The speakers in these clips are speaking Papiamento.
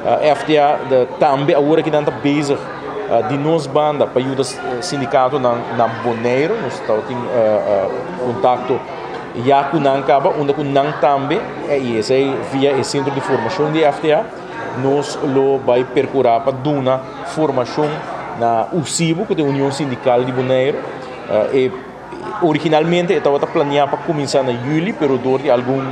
FTA tambe awor aki nan ta bezig di nos banda pa yuda sindikatonan na Boneiru. Nos tabatin kontakto ya ku nan kaba unda ku nan tambe i esei via e sentro di formashon di FTA nos lo bai perkurá pa duna formashon na USIBO ku ta e Union Sindikal di Boneiru. E originalmente e tabata planeá pa kuminsá na yüli pero dor di algun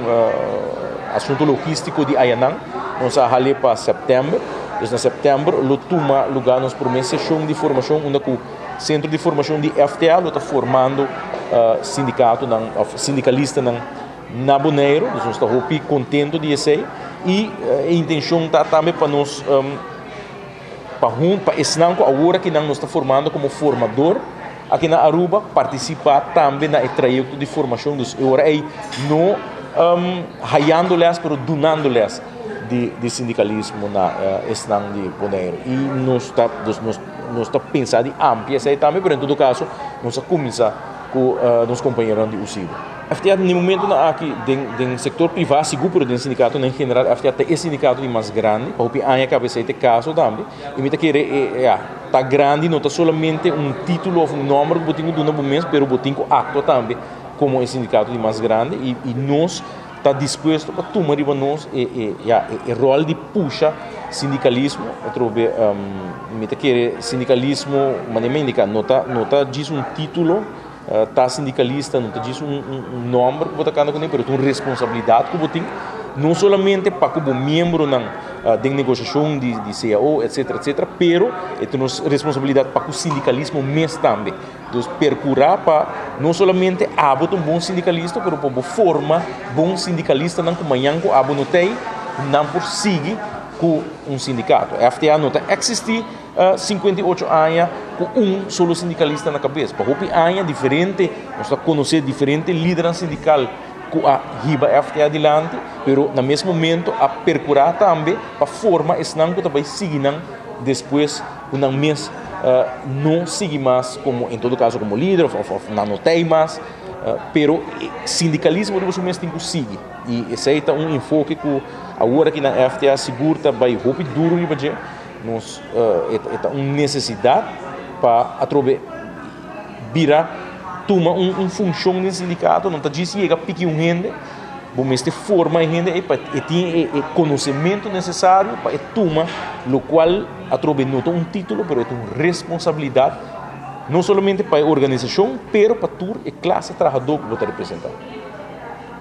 asuntu logístiko di ayanan nos a hal'é pa sèptèmber. Dus na sèptèmber lo tuma lugá nos promé seshon di formashon unda ku Sentro di Formashon di FTA lo ta formando sindikatonan òf sindikalistanan na Boneiru. Dus nos ta hopi kontentu di esei i e intenshon ta tambe pa nos pa hun pa esnan ku awor akinan nos ta formando komo formador aki na Aruba partisipá tambe na e trayekto di formashon. Dus e ora ei no hayando lès pero dunando lès di sindikalismo na esnan di Boneiru. I nos ta dus nos nos ta pensa di amplia esei tambe pero en todo kaso nos a kuminsá ku nos kompañeronan di USIBO. FTA na e momentonan aki den den sektor privá sigur pero den sindikatonan en general FTA ta e sindikato di mas grandi pa hopi aña kaba esei ta e kaso tambe i mi ta kere e ya ta grandi no ta solamente un título òf un nòmber ku bo tin ku duna bo mes pero bo tin ku aktua tambe komo e sindikato di mas grandi i i nos ta dispuesto pa tuma riba nos e e ya e ròl di pusha sindikalismo atrobe mi ta kere sindikalismo manera mi a indiká no ta no ta djis un título Ta sindikalista no ta djis un nòmber ku bo ta kanta kuné, pero ta un responsabilidat ku bo tin, no solamente pa ku bo miembronan den negosiashon di cao etsetera etsetera, pero e ta nos responsabilidat pa ku sindikalismo mes tambe. Dus perkurá pa no solamente abo ta un bon sindikalista, pero pa bo forma bon sindikalistanan ku mañan ku abo no ta ei, nan por sigui ku un sindikato. FTA no ta eksistí. 58 aña ku un solo sindikalista na kabes. Pa hopi aña diferente, nos ta konosé diferente lidernan sindikal ku a hiba FTA adilanti, pero na mes momento a perkurá tambe pa forma esnan ku ta bai sigui nan despues ku nan mes no sigui mas komo en todo kaso komo lider òf nan no ta ei mas. Pero sindikalismo riba su mes tin ku sigui i esei ta un enfoke ku awor aki na FTA sigur ta bai hopi duru riba dje. Nos e ta un nesesidat pa atrobe bira tuma un funshon den sindikato, no ta djis yega piki un hende, bo mester forma e hende ei pa e tin e konosementu nesesario pa e tuma lokual atrobe no ta un título pero e ta un responsabilidat no solamente pa e organisashon pero pa tur e klase trahadó ku bo ta representá.